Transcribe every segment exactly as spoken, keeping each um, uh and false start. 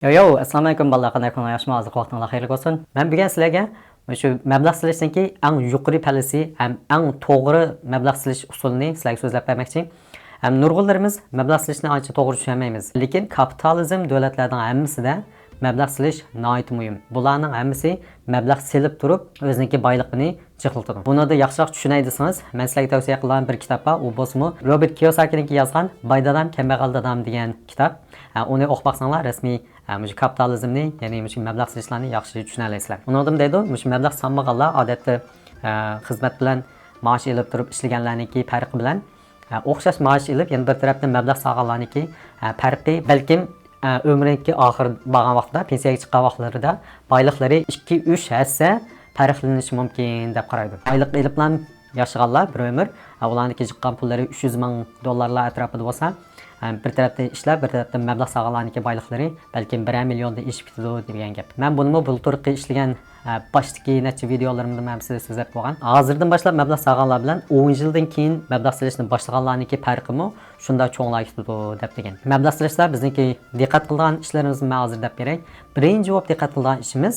يو يو، ئەسسالامۇ ئەلەيكۇم بالىلار، قانداق ئەھۋالىڭلار، ياخشىمۇ؟ ھازىرقى ۋاقتىڭلار خەيرلىك بولسۇن. مەن بۈگۈن سىلەرگە مۇشۇ مەبلەغ سېلىشنىڭكى ئەڭ يۇقىرى پەللىسى ھەم ئەڭ توغرا مەبلەغ سېلىش ئۇسۇلىنى سىلەرگە سۆزلەپ بەرمەكچى. ھەم نۇرغۇنلىرىمىز مەبلەغ سېلىشنى ئانچە توغرا چۈشەنمەيمىز. لېكىن كاپىتالىزم دۆلەتلەرنىڭ ھەممىسىدە مەبلەغ سېلىش ناھايىتى مۇھىم. بۇلارنىڭ ھەممىسى مەبلەغ سېلىپ تۇرۇپ ئۆزىنىڭكى بايلىقىنى جىقلىتىدۇ. بۇنىڭدا ياخشىراق چۈشىنەي دېسىڭىز، مەن سىلەرگە تەۋسىيە قىلىدىغان بىر كىتاب بار. ئۇ بولسىمۇ روبېرت كىيوساكىنىڭكى يازغان باي دادام، كەمبەغەل دادام دېگەن كىتاب. ئە، ئۇنى ئوقۇپ باقساڭلار، رەسمىي، ئە، مۇشۇ كاپىتالىزمنى، يەنى مۇشۇ مەبلەغ سېلىشلارنى ياخشى چۈشىنەلەيسىلەر. ئۇنىڭدىمۇ دەيدۇ، مۇشۇ مەبلەغ سالمىغانلار ئادەتتە، ئە، خىزمەت بىلەن مائاش ئېلىپ تۇرۇپ ئىشلىگەنلەرنىڭكى پەرقى بىلەن، ئە، ئوخشاش مائاش ئېلىپ، يەنە بىر تەرەپتىن مەبلەغ سالغانلارنىڭكى، ئە، پەرقى بەلكىم، ئە، ئۆمرىنىڭكى ئاخىرى بارغان ۋاقتىدا، پېنسىيەگە چىققان ۋاقىتلىرىدا بايلىقلىرى ئىككى، ئۈچ ھەسسە پەرقلىنىشى مۇمكىن دەپ قارايدۇ. بايلىق ئېلىپلا ياشىغانلار بىر ئۆمۈر، ئە، ئۇلارنىڭكى جىققان پۇللىرى ئۈچ يۈز مىڭ دوللارلار ئەتراپىدا بولسا، ئە، بىر تەرەپتىن ئىشلەپ، بىر تەرەپتىن مەبلەغ سالغانلارنىڭكى بايلىقلىرى بەلكىم بىرەر مىليوندىن ئېشىپ كېتىدۇ دېگەن گەپ. مەن بۇنىمۇ بۇلتۇرقى ئىشلىگەن، ئە، باشتىكى نەچچە ۋىدىيولىرىمدا ھەممىسىدە سۆزلەپ بولغان. ھازىردىن باشلاپ مەبلەغ سالغانلار بىلەن ئون يىلدىن كېيىن مەبلەغ سېلىشنى باشلىغانلارنىڭكى پەرقىمۇ شۇنداق چوڭلاپ كېتىدۇ دەپ دېگەن. مەبلەغ سېلىشتا بىزنىڭكى دىققەت قىلىدىغان ئىشلىرىمىزنى مەن ھازىر دەپ بېرەي. بىرىنچى بولۇپ دىققەت قىلىدىغان ئىشىمىز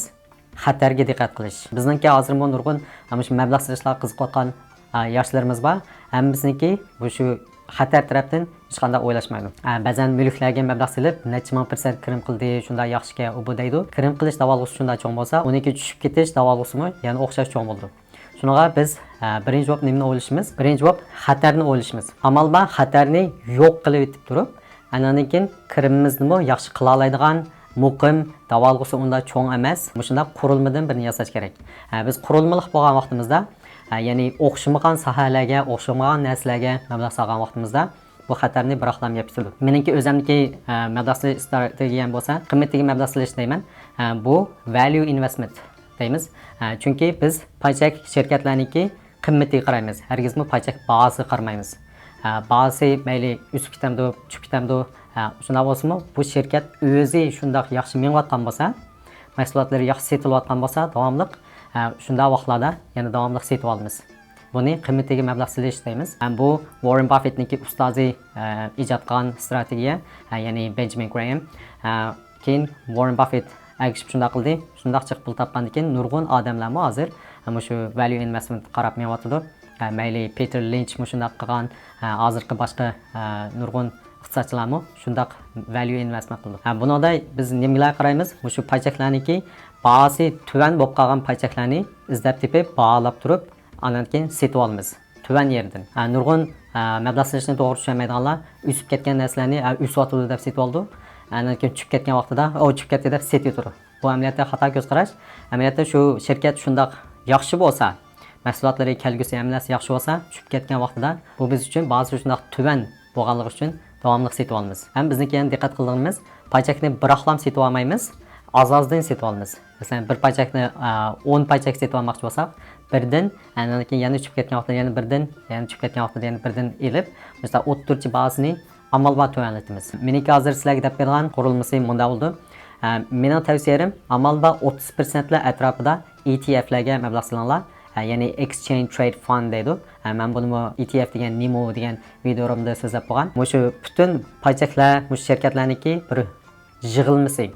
خەتەرگە دىققەت قىلىش. بىزنىڭكى ھازىرمۇ نۇرغۇن مۇشۇ مەبلەغ سېلىشلارغا قىزىقىۋاتقان، ئا، ياشلىرىمىز بار. ھەممىسىنىڭكى مۇشۇ خەتەر تەرەپتىن ھېچقانداق ئويلاشمايدۇ. ئا، بەزەن مۈلۈكلەرگە مەبلەغ سېلىپ، نەچچە مىڭ پىرسەنت كىرىم قىلدى، شۇنداق ياخشىكەن، ئۇ بۇ دەيدۇ. كىرىم قىلىش داۋالغۇسى شۇنداق چوڭ بولسا، ئۇنىڭكى چۈشۈپ كېتىش داۋالغۇسىمۇ يەنە ئوخشاش چوڭ بولىدۇ. شۇنىڭغا بىز، ئا، بىرىنچى بولۇپ نېمىنى ئويلىشىمىز؟ بىرىنچى بولۇپ خەتەرنى ئويلىشىمىز. ئامال بار خەتەرنى يوق قىلىۋېتىپ تۇرۇپ، ئاندىن كېيىن كىرىمىمىزنىمۇ ياخشى قىلالايدىغان، مۇقىم، داۋالغۇسى ئۇنداق چوڭ ئەمەس، مۇشۇنداق قۇرۇلمىدىن بىرنى ياساش كېرەك. ھە، بىز قۇرۇلمىلىق بولغان ۋاقتىمىزدا، ھە، يەنى ئوخشىمىغان ساھەلەرگە، ئوخشىمىغان نەرسىلەرگە مەبلەغ سالغان ۋاقتىمىزدا، بۇ خەتەرنى بىراقلا يەپ كېتىدۇ. مېنىڭكى ئۆزۈمنىڭكى، ھە، مەبلەغ سېلىش ئىستراتېگىيەم بولسا، قىممىتىگە مەبلەغ سېلىش دەيمەن. ھە، بۇ ۋەليۇ ئىنۋېستمېنت دەيمىز. ھە، چۈنكى بىز پاي چەك شىركەتلەرنىڭكى قىممىتىگە قارايمىز. ھەرگىزمۇ پاي چەك باھاسىغا قارىمايمىز. ھە، باھاسى مەيلى ئۆسۈپ كېتەمدۇ، چۈشۈپ كېتەمدۇ، ھە، شۇنداق بولسىمۇ، بۇ شىركەت ئۆزى شۇنداق ياخشى مېڭىۋاتقان بولسا، مەھسۇلاتلىرى ياخشى سېتىلىۋاتقان بولسا، داۋاملىق، ھە، شۇنداق ۋاقىتلاردا يەنە داۋاملىق سېتىۋالىمىز. بۇنى قىممىتىگە مەبلەغ سېلىش دەيمىز. ھەم بۇ ۋاررېن باففېتنىڭكى ئۇستازى، ھە، ئىجاد قىلغان ئىستراتېگىيە، ھە، يەنى بېنجامىن گرېھام. ھە، كېيىن ۋاررېن باففېت ئەگىشىپ شۇنداق قىلدى. شۇنداق جىق پۇل تاپقاندىن كېيىن نۇرغۇن ئادەملەرمۇ ھازىر مۇشۇ ۋەليۇ ئىنۋېستمېنتقا قاراپ مېڭىۋاتىدۇ. ھە، مەيلى پېتېر لىنچمۇ شۇنداق قىلغان، ھە، ھازىرقى باشقا، ھە، نۇرغۇن ئىقتىسادچىلارمۇ شۇنداق ۋەليۇ ئىنۋېستمېنت قىلىدۇ. ھە، بۇنىڭدا بىز نېمىلەرگە قارايمىز؟ مۇشۇ پاي چەكلەرنىڭكى باھاسى تۆۋەن بولۇپ قالغان پاي چەكلەرنى ئىزدەپ تېپىپ، باھالاپ تۇرۇپ، ئاندىن كېيىن سېتىۋالىمىز. تۆۋەن يېرىدىن. ھە، نۇرغۇن، ھە، مەبلەغ سېلىشنى توغرا چۈشەنمەيدىغانلار ئۆسۈپ كەتكەن نەرسىلەرنى، ھە، ئۆسۈۋاتىدۇ دەپ سېتىۋالىدۇ. ئاندىن كېيىن چۈشۈپ كەتكەن ۋاقتىدا، ئو، چۈشۈپ كەتتى دەپ سېتىۋېتىدۇ. بۇ ئەمەلىيەتتە خاتا كۆز قاراش. ئەمەلىيەتتە شۇ شىركەت شۇنداق ياخشى بولسا، مەھسۇلاتلىرى، كەلگۈسى، ھەممە نەرسە ياخشى بولسا، چۈشۈپ كەتكەن ۋاقتىدا بۇ بىز ئۈچۈن باھاسى شۇنداق تۆۋەن بولغانلىقى ئۈچۈن داۋاملىق سېتىۋالىمىز. ھەم بىزنىڭكى يەنە دىققەت قىلىدىغىنىمىز، پاي چەكنى بىراقلام سېتىۋالمايمىز، ئاز-ئازدىن سېتىۋالىمىز. مەسىلەن، بىر پاي چەكنى، ئە، ئون پاي چەك سېتىۋالماقچى بولساق، بىردىن، ئاندىن كېيىن يەنە چۈشۈپ كەتكەن ۋاقتىدا يەنە بىردىن، يەنە چۈشۈپ كەتكەن ۋاقتىدا يەنە بىردىن ئېلىپ، مىسال، ئوتتۇرىچە باھاسىنى ئامال بار تۆۋەنلىتىمىز. مېنىڭكى ھازىر سىلەرگە دەپ بېرىدىغان قۇرۇلمىسى مۇنداق بولىدۇ. ئە، مېنىڭ تەۋسىيەم، ئامال بار ئوتتۇز پىرسەنتلەر ئەتراپىدا ئى تى ئېفلەرگە مەبلەغ سېلىڭلار. ئە، يەنى Exchange Trade Fund دەيدۇ. ئە، مەن بۇنىمۇ ئى تى ئېف دېگەن نېمە دېگەن ۋىدىيولىرىمدا سۆزلەپ بولغان. مۇشۇ پۈتۈن پاي چەكلەر، مۇشۇ شىركەتلەرنىڭكى بىر يىغىلمىسى.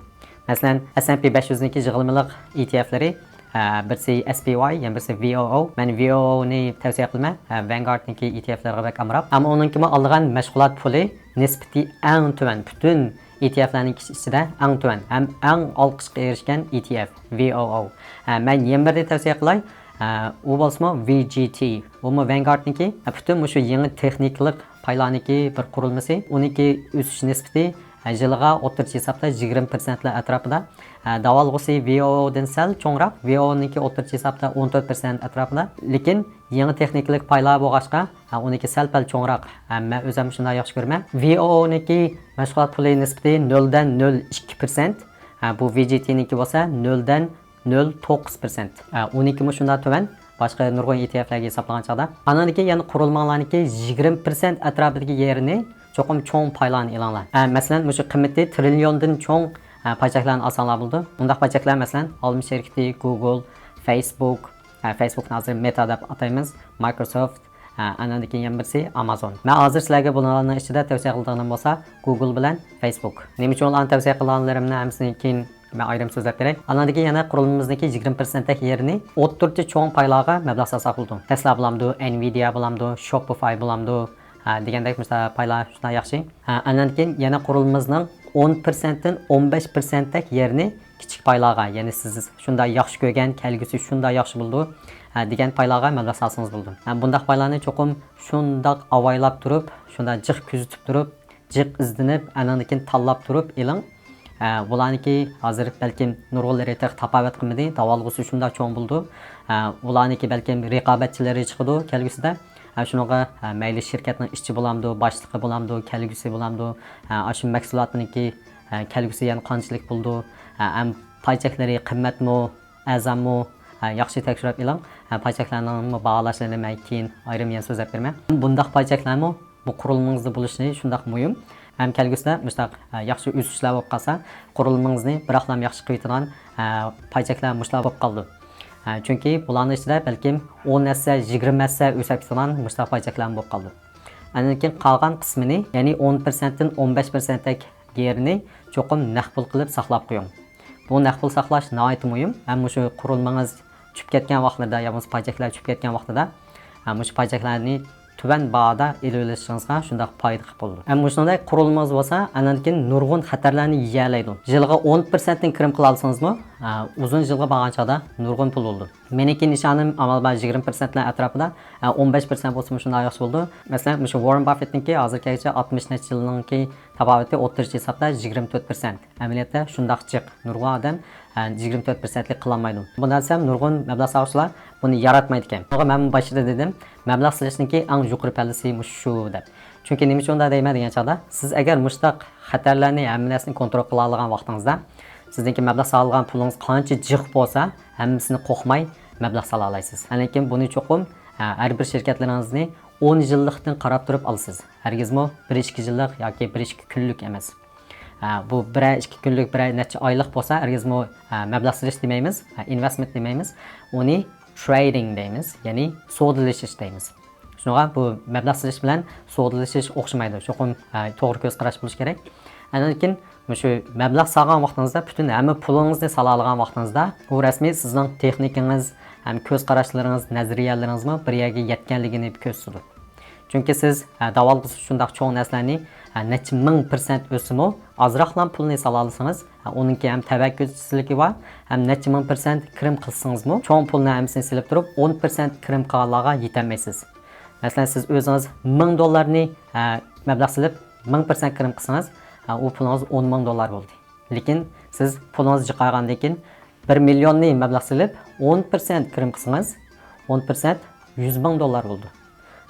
مەسىلەن، ئەس ئەند پى بەش يۈزنىڭكى يىغىلمىلىق ئى تى ئېفلىرى، ئە، بىرسى ئەس پى ۋاي، يەنە بىرسى ۋى ئو ئو. مەن ۋى ئو ئونى تەۋسىيە قىلىمەن. ئە، ۋانگارتنىڭكى ئى تى ئېفلىرىغا بەك ئامراق. ئەمما ئۇنىڭكىمۇ ئالىدىغان مەشغۇلات پۇلى نىسبىتى ئەڭ تۆۋەن. پۈتۈن ئى تى ئېفلارنىڭ ئىچىدە ئەڭ تۆۋەن ھەم ئەڭ ئالقىشقا ئېرىشكەن ئى تى ئېف، ۋى ئو ئو. ئە، مەن يەنە بىرنى تەۋسىيە قىلاي. ئە، ئۇ بولسىمۇ ۋى جى تى. ئۇمۇ ۋانگارتنىڭكى. ئە، پۈتۈن مۇشۇ يېڭى تېخنىكىلىق پايلارنىڭكى بىر قۇرۇلمىسى. ئۇنىڭكى ئۆسۈش نىسبىتى، ئە، يىلىغا ئوتتۇرىچە ھېسابتا يىگىرمە پىرسەنتلەر ئەتراپىدا. ئە، داۋالغۇسى ۋى ئو ئودىن سەل چوڭراق. ۋى ئو ئونىڭكى ئوتتۇرىچە ھېسابتا ئون تۆت پىرسەنت ئەتراپىدا. لېكىن يېڭى تېخنىكىلىق پايلار بولغاچقا، ھە، ئۇنىڭكى سەل-پەل چوڭراق. ھە، مەن ئۆزۈم شۇنداق ياخشى كۆرىمەن. ۋى ئو ئونىڭكى مەشغۇلات پۇلى نىسبىتى نۆلدىن نۆل ئىككى پىرسەنت. ھە، بۇ ۋى جى تىنىڭكى بولسا نۆلدىن نۆل توققۇز پىرسەنت. ھە، ئۇنىڭكىمۇ شۇنداق تۆۋەن. باشقا نۇرغۇن ئى تى ئېفلارغا ھېسابلىغان چاغدا. ئانىڭدىن كېيىن يەنە قۇرۇلمىلارنىڭكى يىگىرمە پىرسەنت ئەتراپىدىكى يېرىنى چوقۇم چوڭ پايلارنى ئېلىڭلار. ھە، مەسىلەن، مۇشۇ قىممىتى ترىليوندىن چوڭ، ھە، پاي چەكلەرنى ئالساڭلار بولىدۇ. بۇنداق پاي چەكلەر، مەسىلەن، ئالما شىركىتى، گۇگل، فېيسبۇك، ھە، فېيسبۇكنى ھازىر مېتا دەپ ئاتايمىز، مايكروسوفت، ھە، ئاندىن كېيىن يەنە بىرسى ئامازون. مەن ھازىر سىلەرگە بۇلارنىڭ ئىچىدە تەۋسىيە قىلىدىغىنىم بولسا گوگل بىلەن فېيسبۇك. نېمە ئۈچۈن ئۇلارنى تەۋسىيە قىلغانلىرىمنى ھەممىسىنى كېيىن مەن ئايرىم سۆزلەپ بېرەي. ئاندىن كېيىن يەنە قۇرۇلمىمىزنىڭكى يىگىرمە پىرسەنتتەك يېرىنى ئوتتۇرىچە چوڭ پايلارغا مەبلەغ سالساق بولىدۇ. تېسلا بولامدۇ، ئېنۋىدىيا بولامدۇ، شوپىفاي بولامدۇ، ھە، دېگەندەك مۇشۇنداق پايلار شۇنداق ياخشى. ھە، ئاندىن كېيىن يەنە قۇرۇلمىمىزنىڭ ئون پىرسەنتتىن ئون بەش پىرسەنتتەك يېرىنى كىچىك پايلارغا، يەنى سىز شۇنداق ياخشى كۆرگەن، كەلگۈسى شۇنداق ياخشى بولىدۇ، ھە، دېگەن پايلارغا مەبلەغ سالسىڭىز بولىدۇ. ھە، بۇنداق پايلارنى چوقۇم شۇنداق ئاۋايلاپ تۇرۇپ، شۇنداق جىق كۆزىتىپ تۇرۇپ، جىق ئىزدىنىپ، ئاندىن كېيىن تاللاپ تۇرۇپ ئېلىڭ. ھە، بۇلارنىڭكى ھازىر بەلكىم نۇرغۇنلىرى تېخى تاپاۋەت قىلمىدى، داۋالغۇسى شۇنداق چوڭ بولىدۇ. ھە، ئۇلارنىڭكى بەلكىم رىقابەتچىلىرى چىقىدۇ كەلگۈسىدە. ھە، شۇنىڭغا، ھە، مەيلى شىركەتنىڭ ئىچى بولامدۇ، باشلىقى بولامدۇ، كەلگۈسى بولامدۇ، ھە، ئاشۇ مەھسۇلاتنىڭكى، ھە، كەلگۈسى يەنە قانچىلىك بولىدۇ، ھە، ھەم پاي چەكلىرى قىممەتمۇ، ئەرزانمۇ، ھە، ياخشى تەكشۈرۈپ ئېلىڭ. ھە، پاي چەكلەرنىڭمۇ باھالاشلىرىنى مەن كېيىن ئايرىم يەنە سۆزلەپ بېرىمەن. بۇنداق پاي چەكلەرمۇ بۇ قۇرۇلمىڭىزدا بولۇشى شۇنداق مۇھىم. ھەم كەلگۈسىدە مۇشۇنداق، ھە، ياخشى ئۆسۈشلەر بولۇپ قالسا، قۇرۇلمىڭىزنى بىراقلام ياخشى قىلىۋېتىدىغان، ھە، پاي چەكلەر مۇشۇلار بولۇپ قالىدۇ. ھە، چۈنكى بۇلارنىڭ ئىچىدە بەلكىم ئون ھەسسە، يىگىرمە ھەسسە ئۆسۈپ كېتىدىغان مۇشۇنداق پاي چەكلەرمۇ بولۇپ قالىدۇ. ئاندىن كېيىن قالغان قىسمىنى، يەنى ئون پىرسەنتتىن ئون بەش پىرسەنتتەك يېرىنى چوقۇم نەق پۇل قىلىپ ساقلاپ قويۇڭ. بۇ نەق پۇل ساقلاش ناھايىتى مۇھىم. ھەم مۇشۇ قۇرۇلمىڭىز چۈشۈپ كەتكەن ۋاقتىدا يا بولمىسا پاي چەكلەر چۈشۈپ كەتكەن ۋاقتىدا، ھە، مۇشۇ پاي چەكلەرنى تۆۋەن باھادا ئېلىۋېلىشىڭىزغا شۇنداق پايدا قىلىپ بولىدۇ. ھەم مۇشۇنداق قۇرۇلمىڭىز بولسا، ئاندىن كېيىن نۇرغۇن خەتەرلەرنى يېيەلەيدۇ. يىلىغا ئون پىرسەنتتىن كىرىم قىلالىسىڭىزمۇ، ھە، ئۇزۇن يىلغا بارغان چاغدا نۇرغۇن پۇل بولىدۇ. مېنىڭكى نىشانىم ئامال بار يىگىرمە پىرسەنتلەر ئەتراپىدا، ئە، ئون بەش پىرسەنت بولسىمۇ شۇنداق ياخشى بولىدۇ. مەسىلەن، مۇشۇ ۋاررېن باففېتنىڭكى ھازىرغىچە ئاتمىش نەچچە يىلنىڭكى تاپاۋىتى ئوتتۇرىچە ھېسابتا يىگىرمە تۆت پىرسەنت. ئەمەلىيەتتە شۇنداق جىق. نۇرغۇن ئادەم، ئە، يىگىرمە تۆت پىرسەنتلىك قىلالمايدۇ. بۇنداق دېسەم، نۇرغۇن مەبلەغ سالغۇچىلار بۇنى ياراتمايدىكەن. شۇڭا مەن باشتا دېدىم، مەبلەغ سېلىشنىڭكى ئەڭ يۇقىرى پەللىسى مۇشۇ شۇ دەپ. چۈنكى نېمە ئۈچۈن ئۇنداق دەيمەن دېگەن چاغدا، سىز ئەگەر مۇشۇنداق خەتەرلەرنى، ھەممە نەرسىنى كونترول قىلالايدىغان ۋاقتىڭىزدا، سىزنىڭكى مەبلەغ سالغان پۇلىڭىز قانچە جىق بولسا، ھەممىسىنى قورقماي مەبلەغ سالالايسىز. لېكىن بۇنى چوقۇم، ھە، ھەر بىر شىركەتلىرىڭىزنى ئون يىللىقتىن قاراپ تۇرۇپ ئالىسىز. ھەرگىزمۇ بىر ئىككى يىللىق ياكى بىر ئىككى كۈنلۈك ئەمەس. ھە، بۇ بىرەر ئىككى كۈنلۈك، بىرەر نەچچە ئايلىق بولسا، ھەرگىزمۇ، ھە، مەبلەغ سېلىش دېمەيمىز، ھە، ئىنۋېستمېنت دېمەيمىز. ئۇنى ترېيدىڭ دەيمىز، يەنى سودىلىشىش دەيمىز. شۇڭا بۇ مەبلەغ سېلىش بىلەن سودىلىشىش ئوخشىمايدۇ. چوقۇم، ئە، توغرا كۆز قاراش بولۇشى كېرەك. ئاندىن كېيىن مۇشۇ مەبلەغ سالغان ۋاقتىڭىزدا، پۈتۈن ھەممە پۇلىڭىزنى سالالىغان ۋاقتىڭىزدا، ئۇ رەسمىي سىزنىڭ تېخنىكىڭىز ھەم كۆز قاراشلىرىڭىز، نەزەرىيەلىرىڭىزمۇ بىر يەرگە يەتكەنلىكىنى كۆرسىتىدۇ. چۈنكى سىز، ئە، داۋالغۇسى شۇنداق چوڭ نەرسىلەرنى، ئە، نەچچە مىڭ پىرسەنت ئۆسسىمۇ، ئازراقلا پۇلنى سالالىسىڭىز، ئۇنىڭكى ھەم تەۋەككۈلچىلىكى بار، ھەم نەچچە مىڭ پىرسەنت كىرىم قىلسىڭىزمۇ، چوڭ پۇلنى ھەممىسىنى سېلىپ تۇرۇپ، ئون پىرسەنت كىرىم قىلغانلارغا يېتەلمەيسىز. مەسىلەن، سىز ئۆزىڭىز مىڭ دوللارنى، ھە، مەبلەغ سېلىپ، مىڭ پىرسەنت كىرىم قىلسىڭىز، ھە، ئۇ پۇلىڭىز ئون مىڭ دوللار بولدى. لېكىن سىز پۇلىڭىزنى جىقايغاندىن كېيىن، بىر مىليوننى مەبلەغ سېلىپ، ئون پىرسەنت كىرىم قىلسىڭىز، ئون پىرسەنت يۈز مىڭ دوللار بولىدۇ.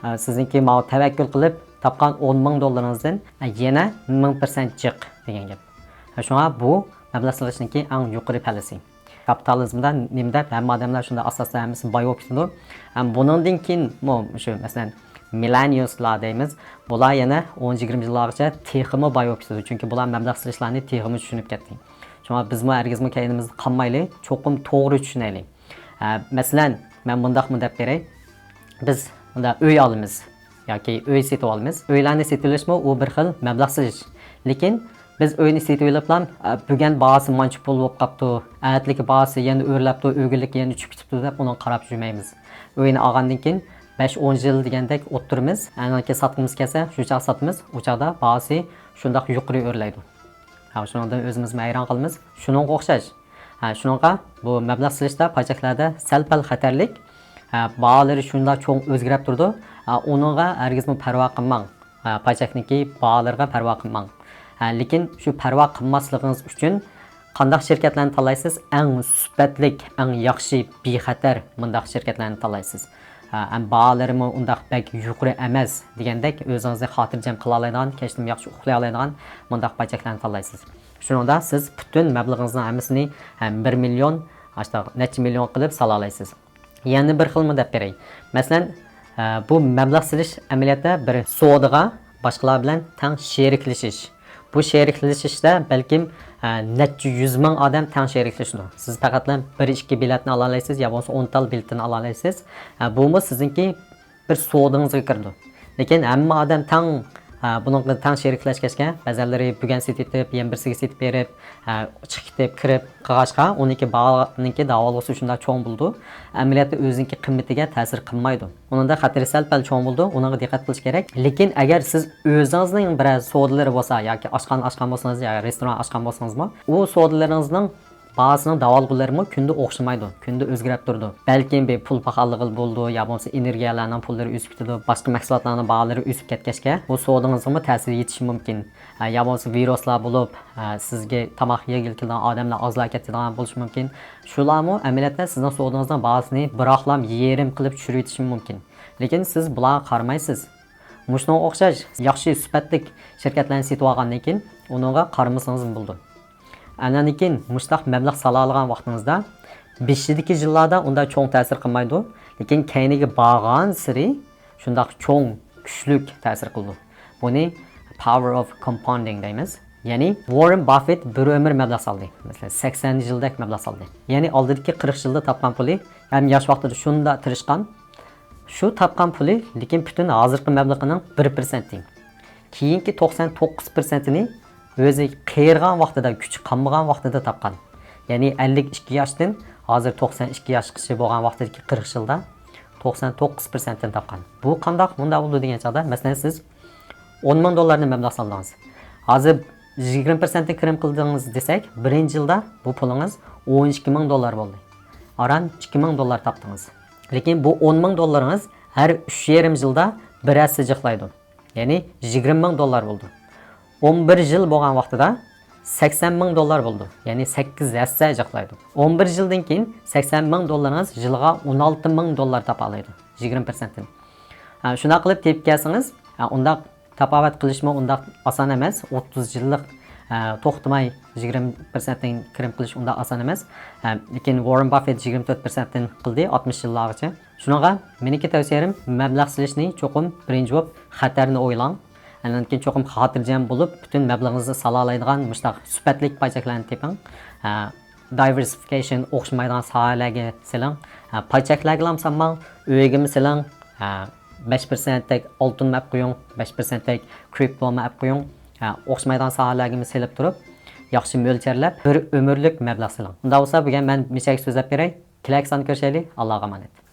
ئە، سىزنىڭكى ماۋۇ تەۋەككۈل قىلىپ تاپقان ئون مىڭ دوللىرىڭىزدىن، ئە، يەنە مىڭ پىرسەنت جىق دېگەن گەپ. ئە، شۇڭا بۇ مەبلەغ سېلىشنىڭكى ئەڭ يۇقىرى پەللىسى. كاپىتالىزمدا نېمە دەپ ھەممە ئادەملەر شۇنداق ئاستا-ئاستا ھەممىسى باي بولۇپ كېتىدۇ. ھەم بۇنىڭدىن كېيىنمۇ شۇ، مەسىلەن، مىللېنىياللار دەيمىز، بۇلار يەنە ئون يىگىرمە يىللارغىچە تېخىمۇ باي بولۇپ كېتىدۇ. چۈنكى بۇلار مەبلەغ سېلىشلارنى تېخىمۇ چۈشىنىپ كەتتى. شۇڭا بىزمۇ ھەرگىزمۇ كەينىمىزدە قالمايلى، چوقۇم توغرا چۈشىنەيلى. ئە، مەسىلەن، مەن مۇنداقمۇ دەپ بېرەي. بىز مۇنداق ئۆي ئالىمىز ياكى ئۆي سېتىۋالىمىز. ئۆيلەرنى سېتىۋېلىشمۇ ئۇ بىر خىل مەبلەغ سېلىش. لېكىن بىز ئۆينى سېتىۋېلىپلا، ئە، بۈگۈن باھاسى مانچە پۇل بولۇپ قاپتۇ، ئەتىلىكى باھاسى يەنە ئۆرلەپتۇ، ئۆگۈنلۈكى يەنە چۈشۈپ كېتىپتۇ دەپ ئۇنىڭغا قاراپ يۈرمەيمىز. ئۆينى ئالغاندىن كېيىن بەش ئون يىل دېگەندەك ئولتۇرىمىز. ئاندىن كېيىن ساتقۇمىز كەلسە، شۇ چاغ ساتىمىز، ئۇ چاغدا باھاسى شۇنداق يۇقىرى ئۆرلەيدۇ. ھە، شۇنىڭدىن ئۆزىمىزمۇ ھەيران قالىمىز. شۇنىڭغا ئوخشاش. ھە، شۇنىڭغا بۇ مەبلەغ سېلىشتا پاي چەكلەردە سەل-پەل خەتەرلىك. ھە، باھالىرى شۇنداق چوڭ ئۆزگىرەپ تۇرىدۇ. ھە، ئۇنىڭغا ھەرگىزمۇ پەرۋا قىلماڭ. ھە، پاي چەكنىڭكى باھالىرىغا پەرۋا قىلماڭ. ھە، لېكىن شۇ پەرۋا قىلماسلىقىڭىز ئۈچۈن قانداق شىركەتلەرنى تاللايسىز؟ ئەڭ سۈپەتلىك، ئەڭ ياخشى، بىخەتەر مۇنداق شىركەتلەرنى تاللايسىز. ھە، ھەم باھالىرىمۇ ئۇنداق بەك يۇقىرى ئەمەس دېگەندەك، ئۆزىڭىزنى خاتىرجەم قىلالايدىغان، كەچتىمۇ ياخشى ئۇخلىيالايدىغان مۇنداق پاي چەكلەرنى تاللايسىز. شۇنىڭدا سىز پۈتۈن مەبلىغىڭىزنىڭ ھەممىسىنى، ھە، بىر مىليون، ئاشۇنداق نەچچە مىليون قىلىپ سالالايسىز. يەنە بىر خىلمۇ دەپ بېرەي. مەسىلەن، ئە، بۇ مەبلەغ سېلىش ئەمەلىيەتتە بىر سودىغا باشقىلار بىلەن تەڭ شېرىكلىشىش. بۇ شېرىكلىشىشتە بەلكىم، ئە، نەچچە يۈز مىڭ ئادەم تەڭ شېرىكلىشىدۇ. سىز پەقەتلا بىر ئىككى بېلەتنى ئالالايسىز يا بولمىسا ئون تال بېلەتنى ئالالايسىز. ئە، بۇمۇ سىزنىڭكى بىر سودىڭىزغا كىرىدۇ. لېكىن ھەممە ئادەم تەڭ، ھە، بۇنىڭغا تەڭ شېرىكلەشكەچكە، بەزەنلىرى بۈگۈن سېتىۋېتىپ، يەنە بىرسىگە سېتىپ بېرىپ، ھە، چىقىپ كېتىپ، كىرىپ قالغاچقا، ئۇنىڭكى باھانىڭكى داۋالغۇسى شۇنداق چوڭ بولىدۇ. ئەمەلىيەتتە ئۆزىنىڭكى قىممىتىگە تەسىر قىلمايدۇ. ئۇنىڭدا خەتىرى سەل-پەل چوڭ بولىدۇ، ئۇنىڭغا دىققەت قىلىش كېرەك. لېكىن ئەگەر سىز ئۆزىڭىزنىڭ بىرەر سودىلىرى بولسا ياكى ئاشخانا ئاچقان بولسىڭىز يا رېستوران ئاچقان بولسىڭىزمۇ، ئۇ سودىلىرىڭىزنىڭ باھاسىنىڭ داۋالغۇلىرىمۇ كۈندە ئوخشىمايدۇ، كۈندە ئۆزگىرەپ تۇرىدۇ. بەلكىم بىر پۇل پاخاللىغىلى بولىدۇ، يا بولمىسا ئېنېرگىيەلەرنىڭ پۇللىرى ئۆسۈپ كېتىدۇ، باشقا مەھسۇلاتلارنىڭ باھالىرى ئۆسۈپ كەتكەچكە، بۇ سودىڭىزغىمۇ تەسىر يېتىشى مۇمكىن. ھە، يا بولمىسا ۋىرۇسلار بولۇپ، ھە، سىزگە تاماق يېگىلى كېلىدىغان ئادەملەر ئازلاپ كېتىدىغان بولۇشى مۇمكىن. شۇلارمۇ ئەمەلىيەتتە سىزنىڭ سودىڭىزنىڭ باھاسىنى بىراقلام يېرىم قىلىپ چۈشۈرۈۋېتىشى مۇمكىن. لېكىن سىز بۇلارغا قارىمايسىز. مۇشۇنىڭغا ئوخشاش ياخشى سۈپەتلىك شىركەتلەرنى سېتىۋالغاندىن كېيىن ئۇنىڭغا قارىمىسىڭىزمۇ بولىدۇ. ئاندىن كېيىن مۇشۇنداق مەبلەغ سالالايدىغان ۋاقتىڭىزدا بېشىدىكى يىللاردا ئۇنداق چوڭ تەسىر قىلمايدۇ، لېكىن كەينىگە بارغانسېرى شۇنداق چوڭ، كۈچلۈك تەسىر قىلىدۇ. بۇنى power of compounding دەيمىز. يەنى ۋاررېن باففېت بىر ئۆمۈر مەبلەغ سالدى. مەسىلەن، سەكسەن يىلدەك مەبلەغ سالدى. يەنى ئالدىدىكى قىرىق يىلدا تاپقان پۇلى ھەم ياش ۋاقتىدا شۇنداق تىرىشقان، شۇ تاپقان پۇلى، لېكىن پۈتۈن ھازىرقى مەبلىغىنىڭ بىر پىرسەنتى. كېيىنكى توقسان توققۇز پىرسەنتىنى ئۆزى قېرىغان ۋاقتىدا، كۈچى قالمىغان ۋاقتىدا تاپقان. يەنى ئەللىك ئىككى ياشتىن ھازىر توقسان ئىككى ياشقىچە بولغان ۋاقتىدىكى قىرىق يىلدا توقسان توققۇز پىرسەنتتىن تاپقان. بۇ قانداق مۇنداق بولىدۇ دېگەن چاغدا، مەسىلەن، سىز ئون مىڭ دوللارنى مەبلەغ سالدىڭىز. ھازىر يىگىرمە پىرسەنتتىن كىرىم قىلدىڭىز دېسەك، بىرىنچى يىلدا بۇ پۇلىڭىز ئون ئىككى مىڭ دوللار بولدى. ئاران ئىككى مىڭ دوللار تاپتىڭىز. لېكىن بۇ ئون مىڭ دوللىرىڭىز ھەر ئۈچ يېرىم يىلدا بىر ھەسسە جىقلايدۇ. يەنى يىگىرمە مىڭ دوللار بولىدۇ. ئون بىر يىل بولغان ۋاقتىدا سەكسەن مىڭ دوللار بولىدۇ. يەنى سەككىز ھەسسە جىقلايدۇ. ئون بىر يىلدىن كېيىن سەكسەن مىڭ دوللىرىڭىز يىلىغا ئون ئالتە مىڭ دوللار تاپالايدۇ. يىگىرمە پىرسەنتتىن. ھە، شۇنداق قىلىپ تېپىپ كەلسىڭىز، ھە، ئۇنداق تاپاۋەت قىلىشمۇ ئۇنداق ئاسان ئەمەس. ئوتتۇز يىللىق، ھە، توختىماي يىگىرمە پىرسەنتتىن كىرىم قىلىش ئۇنداق ئاسان ئەمەس. ھە، لېكىن ۋاررېن باففېت يىگىرمە تۆت پىرسەنتتىن قىلدى، ئاتمىش يىللارغىچە. شۇنىڭغا مېنىڭكى تەۋسىيەم، مەبلەغ سېلىشنى چوقۇم بىرىنچى بولۇپ خەتەرنى ئويلاڭ. ئاندىن كېيىن چوقۇم خاتىرجەم بولۇپ، پۈتۈن مەبلىغىڭىزنى سالالايدىغان مۇشۇنداق سۈپەتلىك پاي چەكلەرنى تېپىڭ. ھە، diversification، ئوخشىمايدىغان ساھەلەرگە سېلىڭ. ھە، پاي چەكلەرگىلا سالماڭ، ئۆيگىمۇ سېلىڭ. ھە، بەش پىرسەنتتەك ئالتۇنمۇ ئەپ قويۇڭ، بەش پىرسەنتتەك كرىپتومۇ ئەپ قويۇڭ. ھە، ئوخشىمايدىغان ساھەلەرگىمۇ سېلىپ تۇرۇپ، ياخشى مۆلچەرلەپ، بىر ئۆمۈرلۈك مەبلەغ سېلىڭ. ئۇنداق بولسا، بۈگۈن مەن مىچەك سۆزلەپ بېرەي. كېلەركى ساندا كۆرۈشەيلى. ئاللاغا ئامانەت.